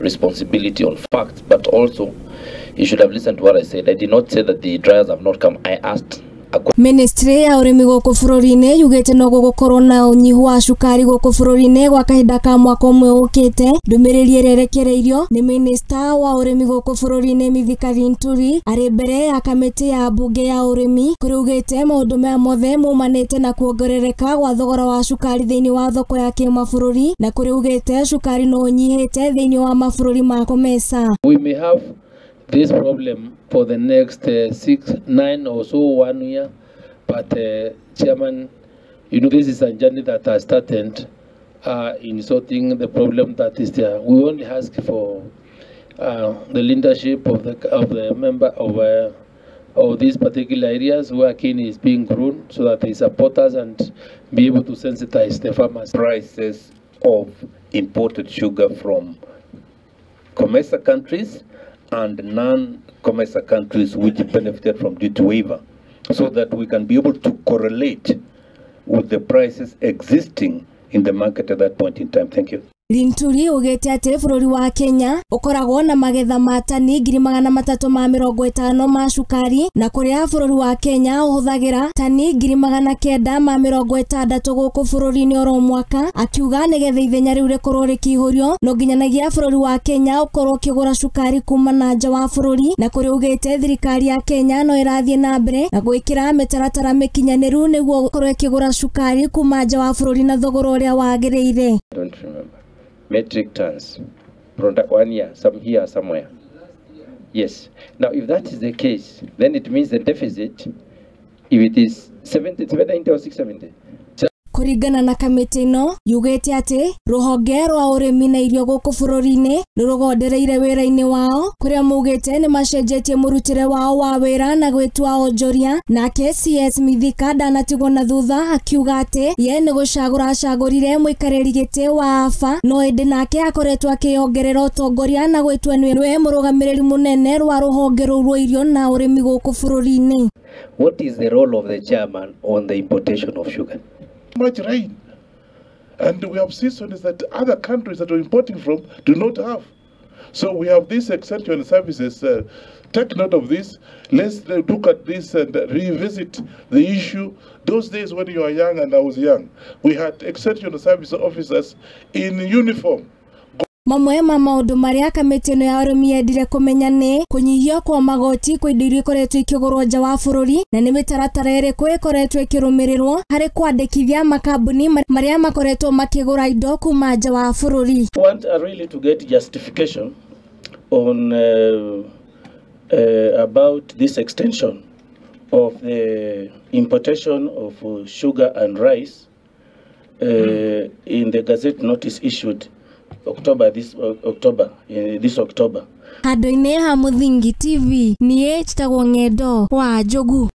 responsibility on facts, but also he should have listened to what I said. I did not say that the dryers have not come. I asked. Ministry ya ũrĩmi gũkũ bũrũri-inĩ yugĩte no gũgũkorwo na ũnyihu wa cukari gũkũ bũrũri-inĩ gwa kahinda ka mwaka ũmwe ũkĩte. Ndũmĩrĩri ĩrĩa ĩrekereirio nĩ minista wa ũrĩmi gũkũ bũrũri-inĩ Mithika Linturi arĩ mbere ya kamĩtĩ ya mbunge ya ũrĩmi, kũrĩa ugĩte maũndũ maya mothe maumanĩte na kuongerereka gwa thogora wa cukari thĩinĩ wa thoko ya kĩmabũrũri, na kũrĩa ugĩte cukari no ũnyihĩte thĩinĩ wa mabũrũri ma COMESA. We may have this problem for the next 6, 9 or so, 1 year, but Chairman, you know, this is a journey that has started in sorting the problem that is there. We only ask for the leadership of the member of these particular areas where cane is being grown, so that they support us and be able to sensitize the farmers. Prices of imported sugar from COMESA countries and non-COMESA countries which benefited from duty waiver, so that we can be able to correlate with the prices existing in the market at that point in time. Thank you. Linturi ugĩte atĩ bũrũri wa Kenya ũkoragwo na magetha ma tani 350,000 ma cukari, na kũrĩa bũrũri wa Kenya ũhũthagĩra tani 960,000 gũkũ bũrũri-inĩ oro mwaka. Akiuga nĩgetha ithenya rĩu rĩkorwo rĩkĩihũrio no nginyanagia bũrũri wa Kenya ũkorwo ũkĩgũra cukari kuma na nja wa bũrũri, na kũrĩa ugĩte thirikari ya Kenya no ĩrathiĩ na mbere na gwĩkĩra mĩtaratara mĩkinyanĩru nĩguo ũkorwo ĩkĩgũra cukari kuma nja wa bũrũri na thogora ũrĩa wagĩrĩire. Don't remember. Metric tons, product 1 year, some here, somewhere. Yes. Now, if that is the case, then it means the deficit, if it is 70, 70 or 670. Kũringana na kamĩtĩ ĩno yugĩte atĩ rũhonge rwa ũrĩmi na irio gũkũ bũrũri-inĩ nĩ rũgondereire wĩra-inĩ wao, kũrĩa maugĩte nĩ macenjetie mũrutĩre wao wa wĩra na gwĩtua onjoria. Nake CS Mithika ndanatigwo na thutha, akiuga atĩ ye nĩ gũcagũra acagũrire mũikarĩri gĩtĩ wa AFA, no ĩndĩ nake akoretwo akĩongerera ũtongoria na gwĩtua nĩwe mũrũgamĩrĩri mũnene rwa rũhonge rũu rwa irio na ũrĩmi gũkũ bũrũri-inĩ. What is the role of the chairman on the importation of sugar? Much rain, and we have seasons that other countries that we're importing from do not have. So we have these extension services. Take note of this. Let's look at this and revisit the issue. Those days when you were young and I was young, we had extension service officers in uniform. Mamwe ma maũndũ marĩa kamĩtĩ ĩno ya ũrĩmi yendire kũmenya nĩ kũnyihio kwa magoti kwa indo iria ikoretwo ikĩgũrwo nja wa bũrũri, na nĩ mĩtaratara ĩrĩkũ ĩkoretwo ĩkĩrũmĩrĩrwo harĩ kwandĩkithia makambuni marĩa makoretwo makĩgũra indo kuma nja wa bũrũri. We want really to get justification on about this extension of the importation of sugar and rice in the Gazette notice issued this October. Handũ-inĩ ha Mũthingi TV, niĩ njĩtagwo Ng'endo wa Njogu.